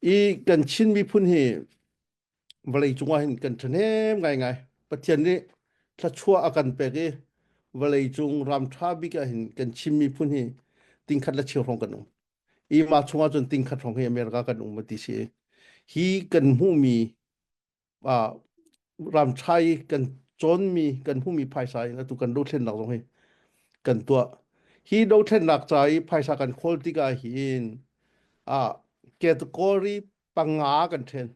I kan Chin miphun hi vawlei cungah hin kan ṭhahnem ngaingai. Pathian nih thluachuah a kan pek i vawlei cung ram ṭha bik ah hin kan Chin miphun hi tingkhat le cheu hrawng kan um. I mah chungah cun tingkhat hrawng hi America kan um ti si. Hi kan hmuhmi ah ram ṭha i kan cawnmi kan hmuhmi phaisa in atu kan dothlennak zong hi kan tuah. Hi dothlennak ca i phaisa kan khawl tikah hin ah category panga kan ṭhen.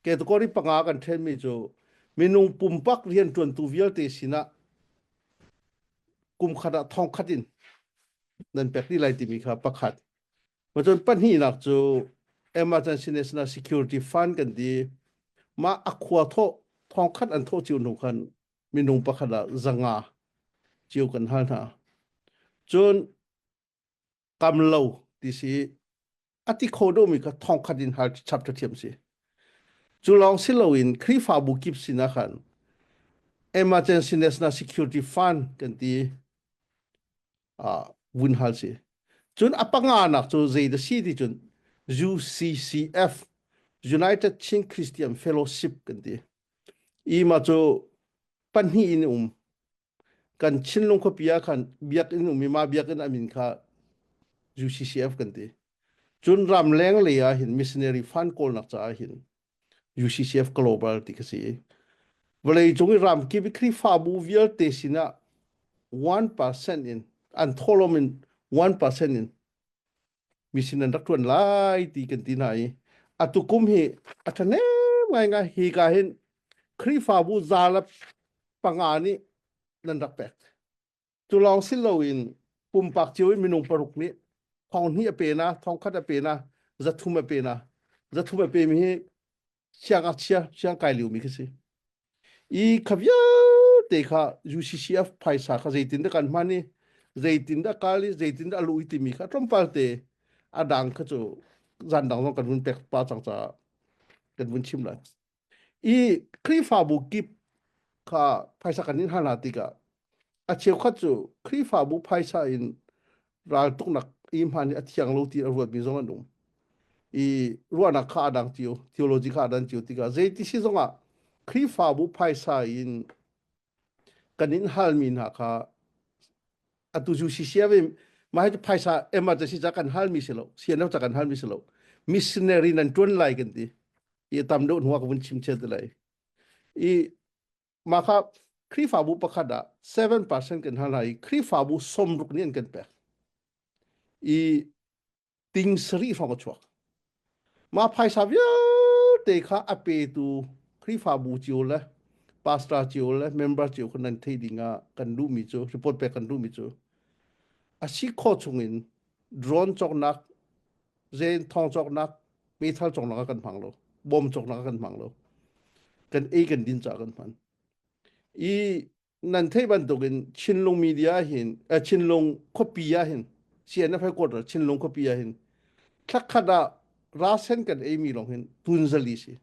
Category panga kan ṭhenmi cu minung pumpak rianṭuantu vialte sinah kum khat ah thong khat in nan pek dih lai timi kha pakhat. Cun pahnihnak cu Emergency National Security Fund kan ti. Mah a khua thawh thong khat an thawh cio hnu khan minung pakhat ah zanga cio kan hal hna. Cun kam lo ti si a ti kho deuhmi kha thong khat in hal chap ṭha si. Cu lawng si loin Khrihfabu kip sinah khan Emergency National Security Fund kan ti uh, vun hal si. Cun a panganak cu zei dah si ti cun UCCF United Chin Christian Fellowship kan ti. I ma cu pahnih in um kan Chinlung khuapi ah khan biakinn um i mah biakinn a min kha UCCF kan ti. Cun ramleng lei ah hin missionary fund kawlnak caah hin UCCF Global ti kha si. Vawlei cung i ramkip i Khrihfabu vialte sinah 1% in an thawhlawm in 1% in mission an rak ṭuan lai ti kan ti hna i atu kum hi a ṭhahnem ngaingai hi ka hin Khrihfabu za le panga nih nan rak pek. Cu lawng si loin pumpak cio in minung paruk nih thong hnih a pe na, thong khat a pe na, zathum a pe na. Zathum a pe mi hi siangngakchia siangkai liomi khi si. I kha vialte kha UCCF phaisa kha zeitindah kan hman i zeitindah kal i zeitindah a luh i timi kha tlawmpal te a dang kha cu zan dang zong kan vun pek pa cang caah kan vun chim lai. I Khrihfabu kip kha phaisa kan in hal hna tikah a cheukhat cu Khrihfabu phaisa in raltuknak i hman hi a thiang lo ti a ruatmi zong an um. I ruahnak kha a dang cio, theology kha a dan cio tikah zeiti si zongah Khrihfabu phaisa in kan in halmi hna kha atu cu CCF in mah hi phaisa emergency ca kan halmi si lo CNF ca kan halmi si lo missionary nan tuan lai kan ti i tam deuh hnuah ka vun chim chel te lai i mah kha Khrihfabu pakhat ah 7% kan hal hna i Khrihfabu sawmruk nih an kan pek i ting sarih hrawng a chuak. Mah phaisa vialte kha a petu Khrihfabu cio le pastor cio le member cio kha nan theih ding ah kan duhmi cu report pek kan duhmi cu a si khawh chungin drone cawknak zen thong cawknak meithal cawknak ah kan hmang lo bom cawknak ah kan hmang lo kan ei kan din caah kan hman i nan theih bantukin Chinlung media hin eh, Chinlung khuapi ah hin CNF headquarter Chinlung khuapi ah hin thlakhat ah rasen kan ei mi lawng hin tunzali si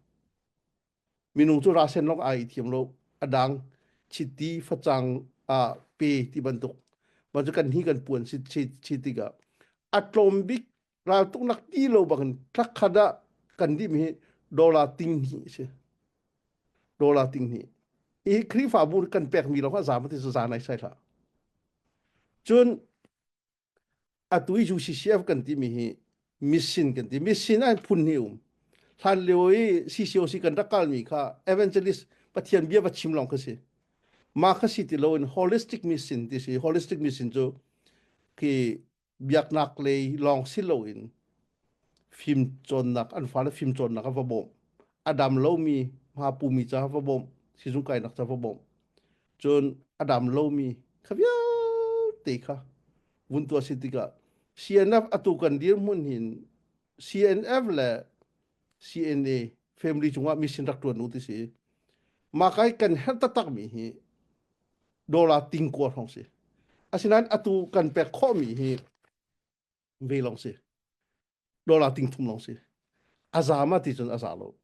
minung cu rasen lawng ai thiam lo adang chiti facang a pe ti bantuk ma cu kan hi kan puan si chi tikah a tlawm bik raltuknak ti lo bangin thlakhat ah kan dih mi hi dollar ting hnih si dollar ting hnih i Khrihfabu kan pekmi lawng kha zam ti cu za nai sai hlah cun atu i UCCF kan timi hi mission kan ti mission ah phun hnih um hlan lio i CCOC kan rak kalmi kha evangelist Pathian bia va chim lawng kha si mah kha si ti loin holistic mission ti si holistic mission cu khi biaknak lei lawng si loin fimcawnnak an fale fimcawnnak a va bawmh a dam lomi hma pumi ca va bawmh sizung kainak ca va bawmh cun a dam lomi kha vialte kha vun tuah si tikah CNF atu kan dirhmun hin CNF le CNA family cungah mission rak tuan u ti si mah kai kan herh taktak mi hi dollar tingkua hrawng si. Asinain atu kan pek khawhmi hi ve lawng si. Dollar ting thum lawng si. A za ma ti cun a za lo.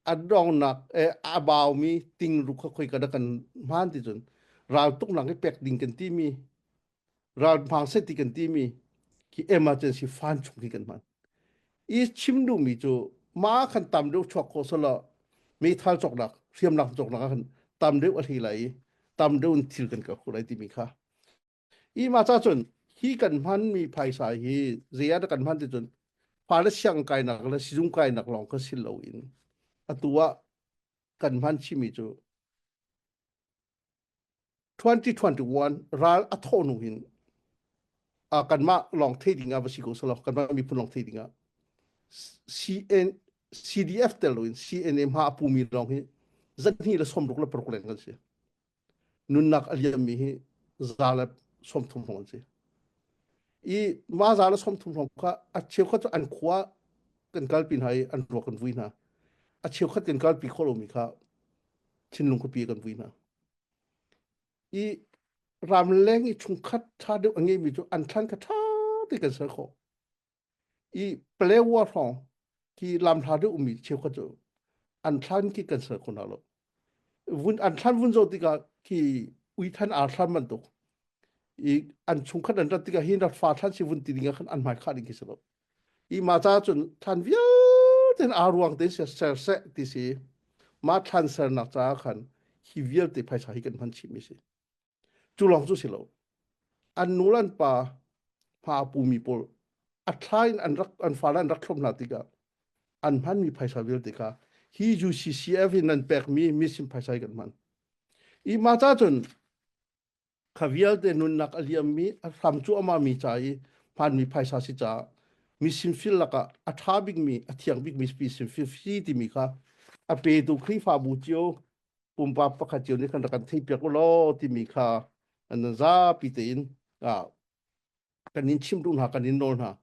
A dongnak eh, a baumi ting ruk kha khoi ka kan hman ti cun ral tuknak i pek ding kan timi ral hmang set ti kan timi khi emergency fund chung khi kan hman. I chim duhmi cu mah khan tam deuh chuak khawh selaw meithal cawknak hriamnak cawknak ah khan tam deuh a hlei lai i tam deuh in thil kan kal khawh lai timi kha. I mah ca cun hi kan hmanmi phaisa hi zei ah dah kan hman ti cun fale siang kainak le sizung kainak lawng kha si loin atu ah kan hman chihmi cu 2021 ral a thawh hnu hin uh, kanmah lawng thei ding ah va si ko selaw kanmah miphun lawng thei ding ah CN CDF tel loin CNA hma a pumi lawng hi zahnih le sawmruk le paruk leng kan si nunnak a liammi hi za le 30 hrawng an si i mah za le 30 hrawng kha a cheukhat cu an khua kan kalpi hna i an ruak kan vui hna a cheukhat kan kalpi khawh lomi kha thinlung khuapi kan vui hna. I ramleng i chungkhat ṭha deuh a ngeimi cu an thlan kha ṭha te kan ser khawh. I Palewa hrawng khi lamhla deuh ummi cheukhat cu an thlan khi kan ser kho hna lo. Vun an thlan vun zoh tikah khi uithan ar thlan bantuk i an chungkhat an rat tikah hi rat fa thlan si vun ti ding ah khan an hmai khah ding khi si lo. I mah ca cun thlan vialte in aa ruang tein ser seh ti si. Mah thlan sernak caah khan hi vialte phaisa hi kan hman chihmi si. Cu lawng cu si lo. An nu le an pa hma a pumi pawl a thla in an rak an fale an rak thlop hna tikah an hmanmi phaisa vialte kha hi UCCF in nan pekmi misim phaisa hi kan hman. I mah ca cun Kha vialte nunnak a liammi a hram cuahmahmi ca i hmanmi phaisa si caah mi sinfil lakah a ṭha bikmi, a thiang bikmi mi sinfil si timi kha a petu Khrihfabu cio pumpak pakhat cio nih khan rak kan theihpiak u law timi kha an zapi tein ah kan in chim duh hna, kan in nawl hna.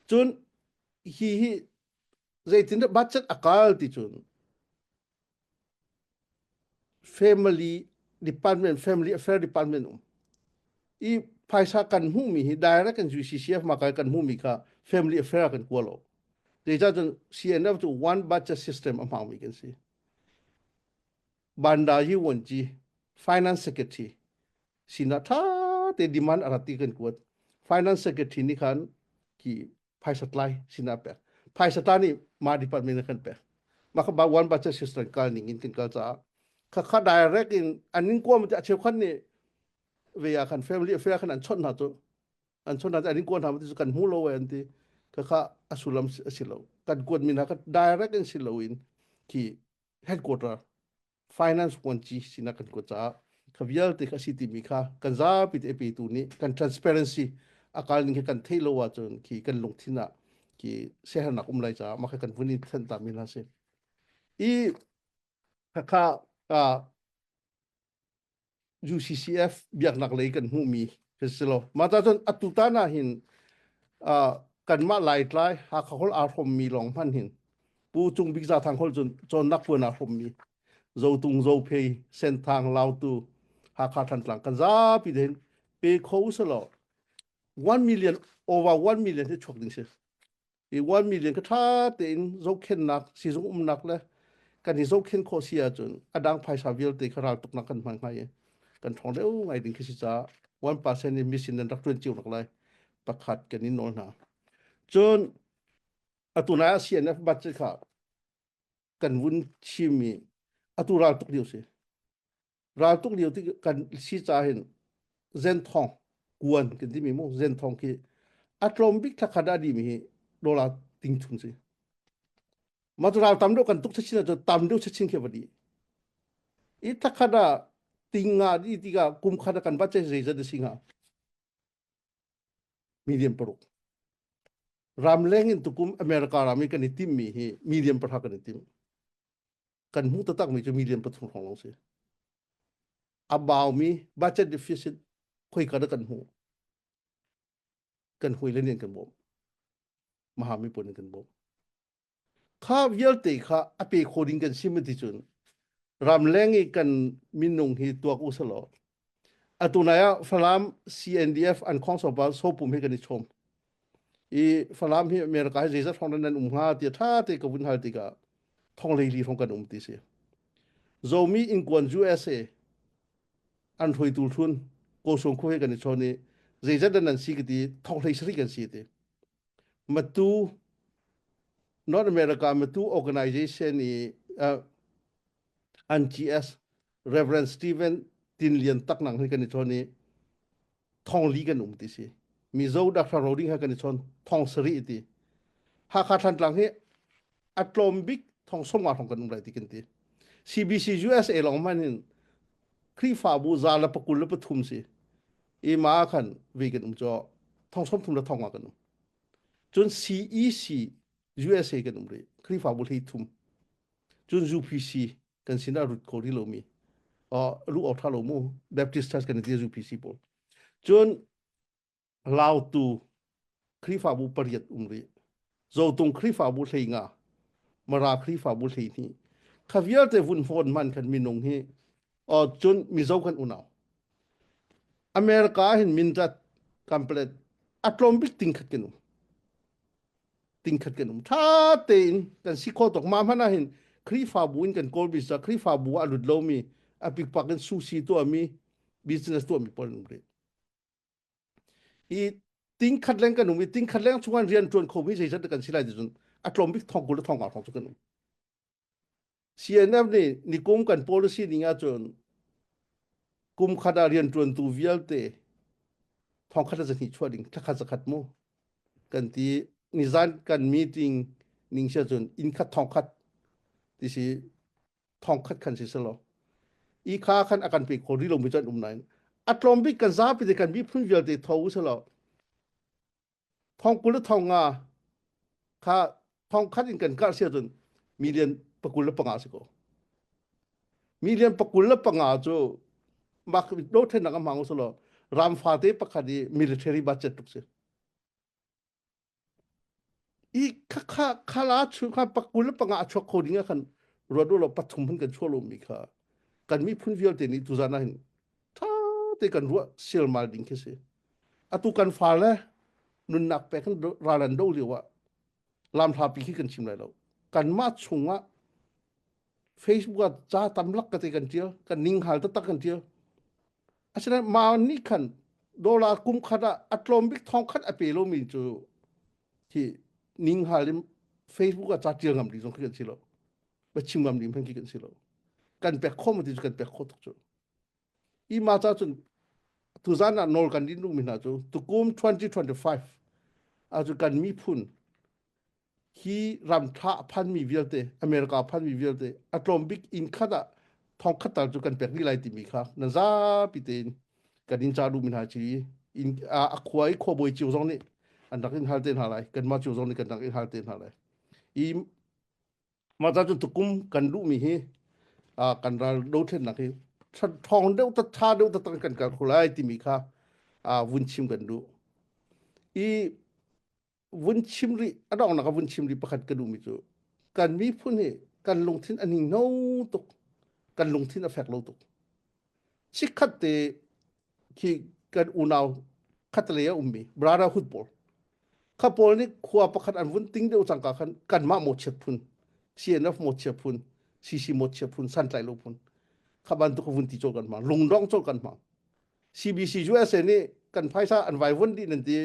Cun hi hi zeitindah budget a kal ti cun Family department, family affair department um. I phaisa kan hmuhmi hi direct in UCCF ma kai kan hmuhmi kha family affair kan kua lo. Zeicah cun CNF cu one budget system a hmangmi kan si. Banda hi wanci finance secretary sinah tha te demand a rat ti kan kuat. Finance secretary nih khan ki phaisa tlai sinah pek phaisa tla nih mah department ah kan pek mah kha one budget system kal ning in kan kal caah kha kha direct in an in kuam a cheukhat nih ve ah khan family affair khan an chawnh hna cu an chawnh hna cu an in kuat hna cu kan hmu lo an ti kha kha a sullam a si lo kan kuat mi hna kha direct in si lo in khi headquarter finance vuanci sinak kan kuat caah kha vialte kha si timi kha kan zapi te petu nih kan transparency a kal ning khi kan theih lo ahcun khi kan lungthin ah khi siaherhnak um lai caah mah kha kan vun in thanh ta mi hna si i khakha UCCF biaknak lei kan hmuhmi kan si lo. Mah ta cun atu tan ah hin kanmah Laitlai Hakha holh aa hrawmmi lawng hman hin Pu Cung Bik Za Thang holh cun cawnnak puan aa hrawmmi Zotung Zophei Senthang Lautu Hakha Thantlang kan zapi te hin pe kho usalaw 1 million over 1 million hi chuak ding si. I 1 million ka ṭha tein zohkhenhnak siizung umnak le kan i zohkhenh khawh si ahcun a dang phaisa vialte kha raltuknak kan hman hnga i kan ṭhawng deuh ngai ding khi si caah 1% in mission nan rak ṭuan cio nak lai pakhat kan in nawl hna. Cun atu nai ah CNF budget kha kan vun chim i atu raltuk lio si. Raltuk lio ti kan si ca hin zenthong kuan kan timi mu zenthong khi a tlawm bik thla khat ah dimi hi dollar ting thum si ma cu ral tam deuh kan tuk chachin ahcun tam deuh chachin khi va di i thla khat ah ting nga di tikah kum khat ah kan budget zeizat a si hnga million paruk ramleng in tukum America ram i kan i timmi hi million pahra kan i tim kan hmuh taktakmi cu million pathum hrawng lawng si. A baumi budget deficit khoika dah kan hmuh? Kan hui le nih kan bawmh. Mahami pawl nih kan bawmh. Kha vialte kha a pe kho ding kan sim ti cun ramleng i kan minung hi tuak u selaw atu nai ah Falam CNDF an khong sopa sopum hi kan i chom i Falam hi America hi zeizat hrawng nan um hnga tiah ṭha te ka vun hal tikah thong leili hrawng kan um ti si. Zomi ingkuan USA an hruaitu hlun Kawsung khu he kan i chawn i zeizat dah nan si ka ti thong hlei sarih kan si ti. Matu. North America Matu Organization i uh, NGS Reverend Stephen Tin Lian Tak Nang hi kan i chawn i thong li kan um ti si. Mizo Dr. Roding ha kan i chawn thong sari ti. Hakha Thantlang hi a tlawm bik thong som nga thong kan um lai ti kan ti. CBC USA long man hin Khrihfabu za le pakul le pathum si. I ma khan vi kan um cho thong som thum le thong nga kan um. Cun CEC USA kan um rih. Khrihfabu hlei thum. Cun UPC kan sinah rut kho rih lomi. Uh, lu awk tha lo mu. Baptist Church kan ti UPC pawl. Cun Lautu Khrihfabu pariat um rih. Zotung Khrihfabu hlei nga. Mara Khrihfabu hlei hnih. Kha vialte vun fawn man khan minung hi uh, cun Mizo kan unau. America hin mindat kamplet a tlawm bik ting khat kan um. Ting khat kan um. Tha tein kan si kho tok ma hmanh ah hin Khrihfabu in kan kawl bisa Khrihfabu ah a lut lomi a pikpak in sushi tuahmi business tuahmi pawl an um rih. I ting khat leng kan um i ting khat leng chungah rian ṭuan khomi zeizat kan si lai ti cun a tlawm bik thong kul le thong nga hrawng cu kan um. CNF nih nikum kan policy ning ahcun kum khat ah rianṭuantu vialte thong khat le zahnih chuah ding thla khat zakhat mu kan ti nizan kan meeting ning sia cun inn khat thong khat ti si thong khat khan si selaw i kha khan a kan pe kho rih lomi cu an um nain a tlawm bik kan zapi te kan miphun vialte tho u selaw thong kul le thong nga kha thong khat in kan karh si ahcun million pakul le panga si ko million pakul le panga cu mak dothlennak a hmang usulaw ram fate pakhat i military budget tuk si i kha kha khala chu kha pakul le panga a chuak kho ding ah khan ruat u law pathum hun kan chuah lomi kha kan miphun vialte nih tuzan ah hin tha te kan ruah silmal ding khi si Atu kan fale nunnak pek in ral an do lio ah lamhlapi khi kan chim lai lo. Kanmah chungah Facebook ah ca tamlak ka te kan tial, kan ning hal taktak kan tial. Asinain mah nih khan dollar kum khat ah a tlawm bik thong khat a pe lomi cu hi ning hal in Facebook ah ca tial ngam ding zong khi kan si lo. Ba chim ngam ding hmanh khi kan si lo. Kan pek khawh ma ti cu kan pek khawh tuk cu. I ma ca cun tuzan ah nawl kan din duhmi hna cu tukum 2025 ahcun kan miphun hi ram tha a phanmi vialte America phanmi vialte a tlawm bik inn khat ah thong khat tal cu kan pek dih lai timi kha nan zapi tein kan in ca duhmi hna ci in a khua i khuabawi cio zong nih an rak in hal te hna lai kanmah cio zong nih kan rak in hal te hna lai i Mah ca cu tukum kan duhmi hi kan ral dothlennak hi ṭhawng deuh ta ṭha deuh taktak kan kal kho lai timi kha vun chim kan duh. I vun chim rih a donghnak ah vun chim rih pakhat ka duhmi cu kan miphun hi kan lungthin a hninghno tuk kan lungthin a fek lo tuk. Chikkhat te khi kan unau khatlei a ummi brotherhood pawl kha pawl nih khua pakhat an vun ting deuh cangka khan kanmah mawchiat phun CNF mawchiat phun CC mawchiat phun santlai lo phun kha bantuk vun ti cawl kan hmang lungdong cawl kan hmang CBC USA nih kan phaisa an vai vun dih nan ti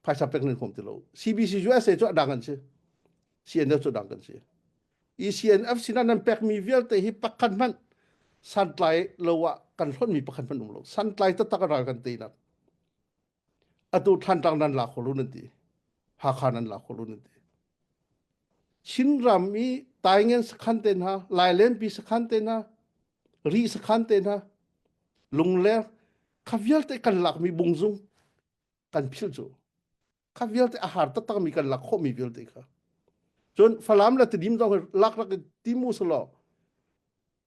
phaisa pek nan khom ti lo CBC USA cu a dang an si CNF cu dang kan si ECNF sinah nan pekmi vialte hi pakhat hmanh santlai lo ah kan hlonhmi pakhat hmanh um lo santlai taktak a ral kan teinak atu Thlantlang nan la kho lo nan ti Hakha nan la kho lo nan ti Chinram i Taingen sakhan te hna Lailenpi sakhan te hna Ri sakhan te hna Lungler kha vialte kan lakmi bungzung kan philh cu kha vialte a har taktakmi kan lak khawhmi vialte kha cun Falam le Tidim zong hi lak rak in ti mu selaw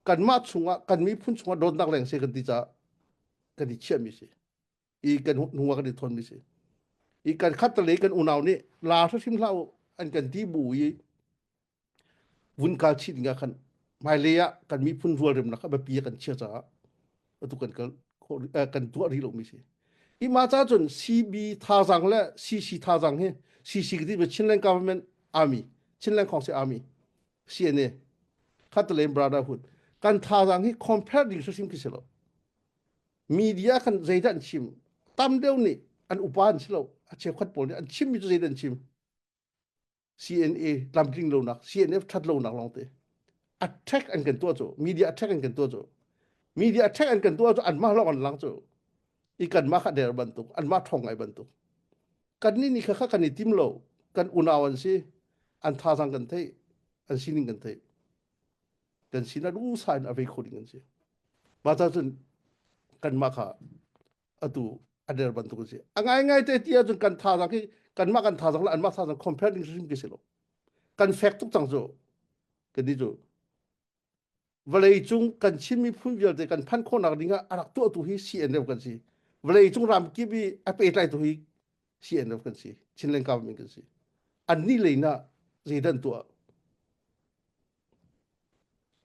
kanmah chungah kan miphun chungah dawtnak leng se kan ti caah kan i chiahmi si i kan hnu ah kan i thawnmi si i kan khat le kan unau nih la hrim hlah u an kan ti bu i vun kal chih ding ah khan hmailei ah kan miphun rualremnak kha biapi ah kan chia caah atu kan kal kan tuah rih lomi si. I mah ca cun CB thazaang le CC thazaang hi CC ka ti Chinland Government Army Chinland Council Army CNA Khatalen Brotherhood kan thazaang hi compare ding hrim khi si lo. Media kan zeidah an chim tam deuh nih an upa an si lo a cheukhat pawl nih an chimmi cu zeidah an chim. CNA tlamtling lonak, CNF that lonak lawngte. Attack an kan tuah cu, media attack an kan tuah cu. Media attack an kan tuah cu anmah lawng an lang cu. I kanmah kha der bantuk, anmah ṭhawng ngai bantuk. Kan nih nih kha kha kan i tim lo. Kan unau an si. An thazang kan theih. An sining kan theih. Kan sinah duhsah in a vei kho ding an si. Mah ca cun kanmah kha atu a der bantuk an si. A ngaingai te ti ahcun kan thazang hi kanmah kan thazang le anmah thazang compare ding hrim khi si lo. Kan fek tuk cang cu. Kan ti cu. Vawlei cung kan Chin miphun vialte kan phanh khawhnak ding ah a rak tuahtu hi CNF kan si. Vawlei cung ram kip i a pehtlaitu hi CNF kan si. Chinland government kan si. Annih lei na zeidan tuah?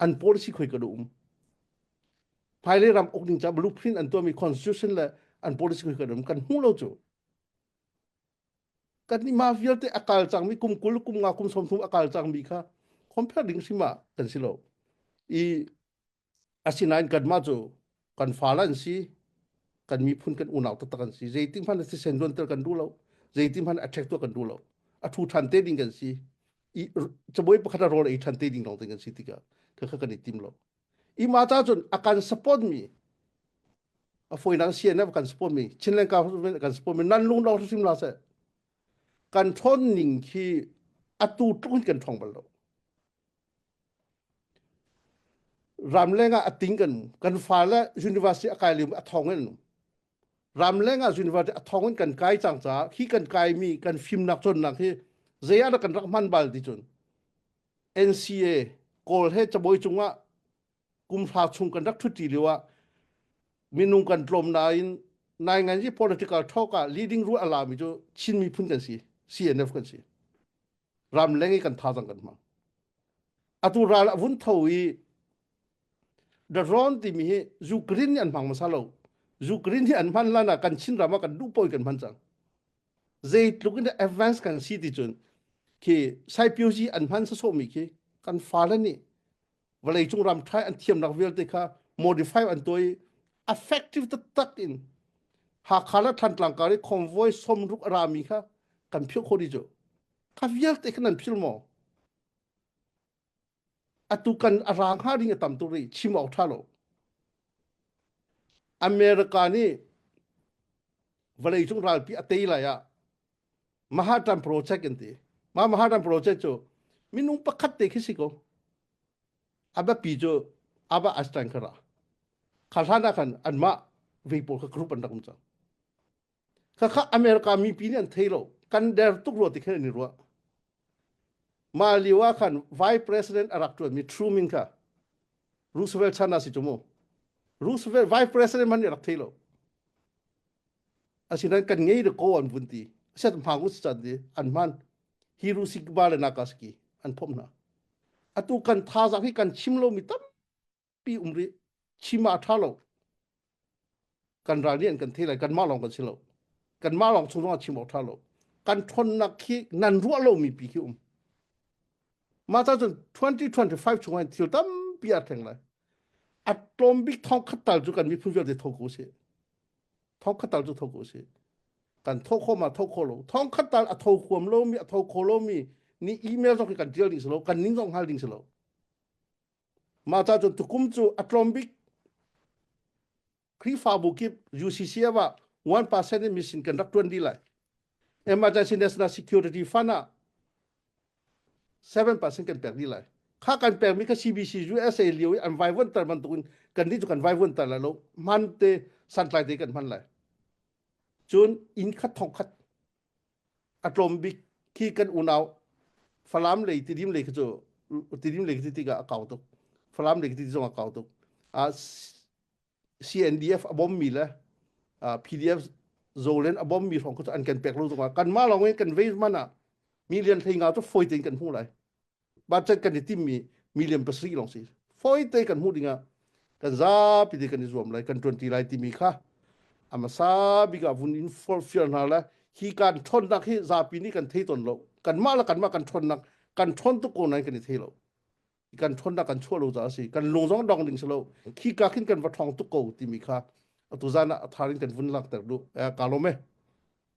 An policy khoi ka um. Hmailei ram uk ding ca blueprint an tuahmi constitution le an policy khoi ka um kan hmu lo cu. Kan nih mah vialte a kal cangmi kum 20 kum nga kum 30 a kal cangmi kha compare ding hrim ah kan si lo. I asinain kanmah cu kan fale an si kan miphun kan unau taktak an si zeitin hmanh thisen luanter kan duh lo zeitin hmanh attack tuah kan duh lo a thu than te ding kan si i cabuai pakhat a rawl ei than te ding lawng te kan si tikah kha kan i tim lo i ma ta cun a kan support mi a foinang CNF kan support mi Chinland government kan support mi nan lung dong hrim la se kan ṭhawn ning khi atu tluk in kan ṭhawng bal lo Ramleng ah a ting kan um. Kan fale university a kai lio a thong in an um. Ramleng ah university a thong in kan kai cang caah hi kan kaimi kan fimnak cawnnak hi zei ah dah kan rak hman bal ti cun NCA Kawl he cabuai cungah kum hra chung kan rak ṭhuṭi lio ah minung kan tlawm nain nainganzi political talk ah leading role a lami cu Chin miphun kan si CNF kan si. Ramleng i kan thazang kan hmang. Atu ral a vun tho i the drone timi hi Ukraine nih an hmang hmasa lo. Ukraine hi an hman lan ah kan Chin ram ah kan duh paoh in kan hman cang. Zeitluk in advance kan si ti cun khi Saipiuzi an hman sasawhmi khi kan fale nih vawleicung ram ṭhai an thiamnak vialte kha modify an tuah i effective taktak in Hakha le Thantlang kar i convoy 60 a rami kha kan philh khawh dih cu. Kha vialte kha nan phil maw? Atu kan a ra hnga ding a tam tuk rih chim awk ṭha lo. America nih vawleicung ralpi a tei lai ah Manhattan Project an ti. Mah Manhattan Project cu minung pakhat te khi si ko. A biapi cu Albert Einstein kha ra. Kha hlan ah khan anmah vei pawl kha group an rak um cang. Khakha America mipi nih an thei lo. Kan der tuk rua ti khan an i ruah. Mah lio ah khan Vice President a rak ṭuanmi Truman kha Roosevelt chan ah si cu mu. Roosevelt Vice President man nih a rak thei lo. Asinain kan ngei de ko an vun ti. Set hmang us chan ti an hman. Hiroshima le Nagasaki an phomh hna. Atu kan thazaang hi kan chim lomi tampi um rih. Chim ah a ṭha lo. Kan ral nih an kan thei lai. Kanmah lawng kan si lo. Kanmah lawng chung zongah chim awk ṭha lo. Kan ṭhawnnak khi nan ruah lomi pi khi um. Mah ca cun 2025 chung ah thil tampi aa thleng lai. A tlawm bik thong khat tal cu kan miphun vialte tho ko sih. Thong khat tal cu tho ko sih. Kan tho kho ma tho kho lo. Thong khat tal a tho huam lomi a tho kho lomi ni email zong khi kan tial ding si lo. Kan ning zong hngal ding si lo. Mah ca cun tukum cu a tlawm bik Khrihfabu kip UCCF ah 1% in mission kan rak tuan dih lai. Emergency National Security Fund ah 7% kan pek dih lai. Kha kan pekmi kha CBC USA lio i an vaivuanter bantukin kan nih cu kan vaivuanter lai lo. Hman te santlai te kan hman lai. Cun inn khat thong khat a tlawm bik khi kan unau Falam lei Tidim lei khi cu Tidim lei khi tikah a kau tuk. Falam lei khi zong a kau tuk. CNDF a bommi le PDF Zolen a bommi hrawng cu an kan pek lo zongah kanmah lawng in kan vei man ah million 15 cu fawi tein kan hmuh lai. Budget kan i timmi million 7 lawng si. Fawi te kan hmuh dingah kan zapi te kan i zuam lai, kan ṭuanṭi lai timi kha a hmasa bik ah vun in forhfial hna le hi kan ṭhawnnak hi zapi nih kan thei tawn lo. Kanmah le kanmah kan ṭhawnnak kan ṭhawn tuk ko nain kan i thei lo. Kan ṭhawnnak kan chuah lo caah a si. Kan lung zong dong ding si lo. Khi ka khin kan va ṭhawng tuk ko timi kha atu zan ah a thar in kan vun langhter duh. Ka lawm e.